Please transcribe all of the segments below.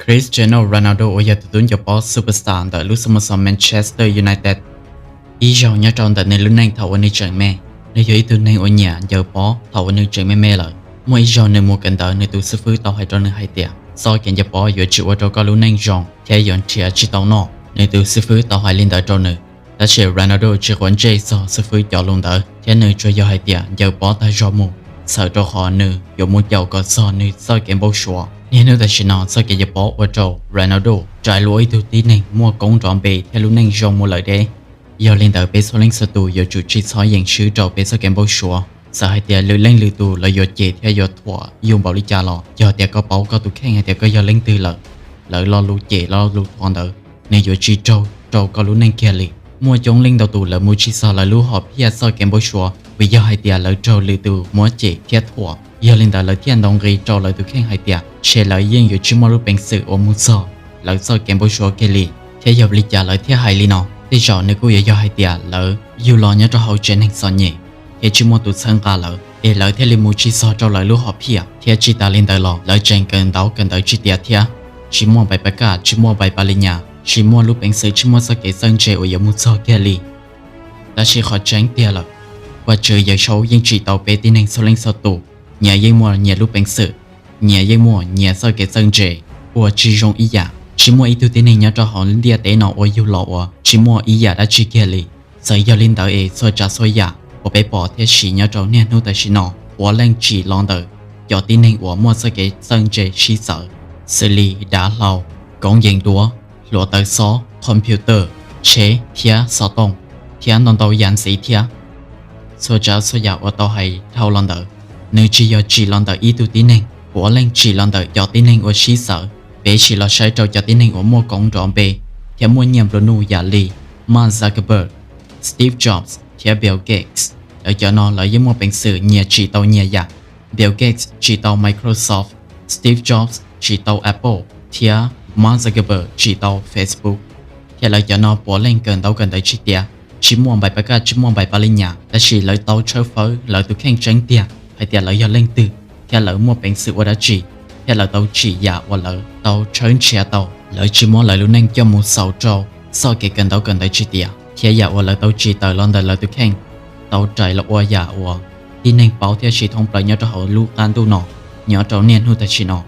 Cristiano Ronaldo uas yog tus tub ncaws pob superstar ntawm lub xab mos xoo Manchester United, ib zaug nyob rau ntawm nws lub neej thaum uas nws tseem me, nws yog ib tug neeg uas nyiam ncaws pob thaum uas nws tseem me me lawm. Muaj ib zaug nws mus kawm ntawv, nws tus xib fwb tau hais rau nws hais tias txoj kev ncaws pob yuav tsis ua rau koj lub neej zoo thiab yuav nrhiav tsis tau noj. Nws tus xib fwb tau hais li ntawd rau nws, tab sis Ronaldo tsis quav ntsej txog xib fwb cov lus ntawd thiab nws tsuas yog hais tias ncaws pob tag zog mus, txhawm rau qhov nws yuav mus caum kom txog nws txoj kev npau suav. Niaj hnub tam sim no txoj kev ncaws pob ua rau Ronaldo rais los ua ib tug tib neeg muaj koob nrov npe thiab lub neej zoo mus lawm deb. Yog li ntawd peb txhua leej txhua tus yuav tsum tsis txhob yeem swb rau peb txoj kev npau suav. Txawm hais tias lwm leej lwm tus lawv yuav cem thiab yuav thuam yus npaum li cas los yog tias koj paub koj tus kheej hais tias koj yog leej twg lawm, lawv lo lus cem lo lus thuam ntawd nws yuav tsis raug rau koj lub neej kiag li. Muaj coob leej ntau tus lawv mus tsis txog lawv lub hom phiaj txoj kev npau suav vim yog hais tias lawv raug lwm tus muab cem thiab thuam. Yog li ntawd lawv thiaj ntaus nqi rau lawv tus kheej hais tias ntshe lawv yeej yuav tsis muaj lub peev xwm uas mus txog lawv txoj kev npau suav kiag li. Thiab yog li cas lawv thiaj hais li no? Tej zaum nws kuj yuav yog hais tias lawv yug los nyob rau hauv tsev neeg txom nyem thiab tsis muaj tus txhawb nqa lawv, es lawv thiaj li mus tsis txog rau lawv lub hom phiaj. Thiab tsis tas li ntawd los lawv tseem kawm ntaub kawm ntawv tsis tiav thiab, tsis muaj npaim pab kaj, tsis muaj npaim pa li nyas, tsis muaj lub peev xwm, tsis muaj txoj kev txawj ntse uas yuav mus txog kiag li. Tab sis qhov tseeb tiag lawm, Vajtswv Yawmsaub yeej tsim tau peb tib neeg txhua leej txhua tus, nyias yeej muaj nyias lub peev xwm, nyias yeej muaj nyias txoj kev txawj ntse uas tsis zoo ib yam. Tsis muaj ib tug tib neeg nyob rau hauv ntiaj teb no uas yug los uas tsis muaj ib yam dab tsi kiag li. Txawm yog li ntawd es txhua tsav txhua yam uas peb pom thiab siv nyob rau niaj hnub tam sim no puav leej tsim los ntawm cov tib neeg uas muaj txoj kev txawj ntse sib txawv, xws li dav hlau, koov yees duav, hluav taws xob, computer, tsheb thiab xov tooj, thiab ntau ntau yam ntxiv thiab. Txhua tsav txhua yam uas tau hais dhau los ntawd, nws tsis yog tsim los ntawm ib tug tib neeg, puav leej tsim los ntawm cov tib neeg uas sib txawv. Peb sim los saib rau cov tib neeg uas muaj koob nrov npe thiab muaj nyiaj nplua nuj yam li Mark Zuckerberg, Steve Jobs thiab Bill Gates. Lawv cov no lawv yeej muaj peev xwm nyias tsim tau nyias yam. Bill Gates tsim tau Microsoft, Steve Jobs tsim tau Apple, thiab Mark Zuckerberg tsim tau Facebook. Thiab lawv cov no puav leej kawm ntaub kawm ntawv tsis tiav, tsis muaj npaim pab kaj, tsis muaj npaim pa li nyas, tab sis lawv tau tshawb fawb lawv tus kheej tseeb tiag hais tias lawv yog leej twg thiab lawv muaj peev xwm ua dab tsi, thiab lawv tau tsim yam uas lawv tau tshawb nrhiav tau. Lawv tsis muab lawv lub neej coj mus xaus rau txoj kev kawm ntaub kawm ntawv tsis tiav, thiab yam uas lawv tau tsim tawm los ntawm lawv tus kheej tau rais los ua yam uas tib neeg paub thiab siv thoob plaws nyob rau hauv lub qab ntuj no, nyob rau niaj hnub tam sim no.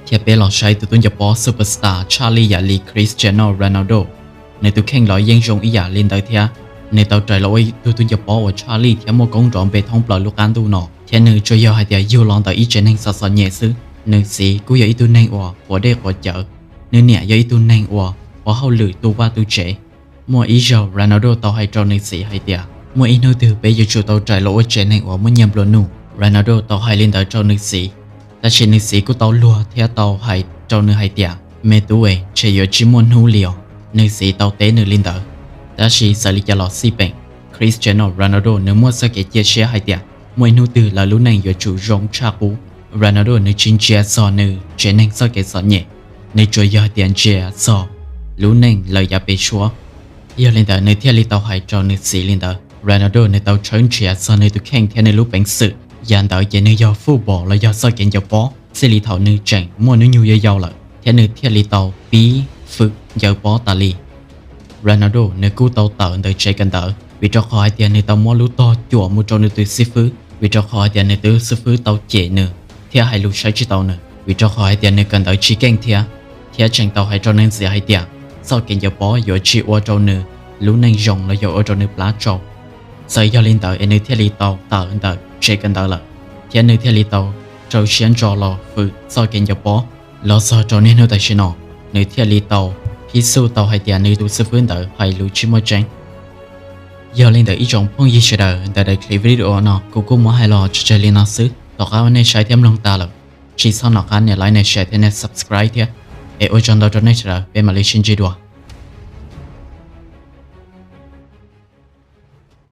Thiab peb los saib tus tub ncaws pob superstar tshaj lij yam li Cristiano Ronaldo, nws tus kheej los yeej zoo ib yam li ntawd thiab. Nws tau rais los ua ib tug tub ncaws pob uas tshaj lij thiab muaj koob nrov npe thoob plaws lub qab ntuj no, thiab nws tsuas yog hais tias yug los ntawm ib tsev neeg txom txom nyem xwb. Nws txiv kuj yog ib tug neeg uas quav dej quav cawv, nws niam yog ib tug neeg uas ua hauj lwm tu vaj tu tsev. Muaj ib zaug Ronaldo tau hais rau nws txiv hais tias muaj ib hnub twg peb yuav tsum tau rais los ua tsev neeg uas muaj nyiaj nplua nuj. Ronaldo tau hais li ntawd rau nws txiv, tab sis nws txiv kuj tau luag thiab tau hais rau nws hais tias me tub es ntshe yuav tsis muaj hnub li os. Nws txiv tau teb nws li ntawd. Tab sis txawm li cas los xij peem, Cristiano Ronaldo nws muaj txoj kev cia siab hais tias muaj ib hnub twg lawv lub neej yuav tsum zoo tshaj qub. Ronaldo nws tsis ntsia txog nws tsev neeg txoj kev txom nyem, nws tsuas yog hais tias ntsia txog lub neej lawm yav pem suab. Yog li ntawd nws thiaj li tau hais rau nws txiv li ntawd. Ronaldo nws tau tshawb nrhiav txog nws tus kheej thiab nws lub peev xwm. Yam ntawd ces nws yog football los yog txoj kev ncaws pob txij li thaum nws tseem muaj hnub nyoog yau yau lawm, thiab nws thiaj li tau pib fwm ncaws pob tas li. Ronaldo nws kuj tau tawm ntawm tsev kawm ntawv vim rau qhov hais tias nws tau muab lub tog cuam mus rau nws tus xib fwb, vim rau qhov hais tias nws tus xib fwb tau cem nws thiab hais lus saib tsis taus nws, vim rau qhov hais tias nws kawm ntawv tsis keej thiab. Thiab tseem tau hais rau nws txiv hais tias txoj kev ncaws pob yuav tsis ua rau nws lub neej zoo los yog ua rau nws plab tsau. Txawm yog li ntawd es nws thiaj li tau tawm ntawm tsev kawm ntawv lawm, thiab nws thiaj li tau rau siab ntso los fwm txoj kev ncaws pob. Los txog rau niaj hnub tam sim no, nws thiaj li tau phib xuj tau hais tias nws tus xib fwb ntawd hais lus tsis muaj tseeb. Yog li ntawd ib tsoom phooj ywg sawv daws, ntawm daim clip video no kuv kuj muab hais los tso tseg li no xwb. Tom qab uas nej saib thiab mloog tas lawm, tsis txhob nco qab nias like, nias share thiab nias subscribe thiab. Es ua tsaug ntau rau nej sawv daws, peb mam li sib ntsib dua.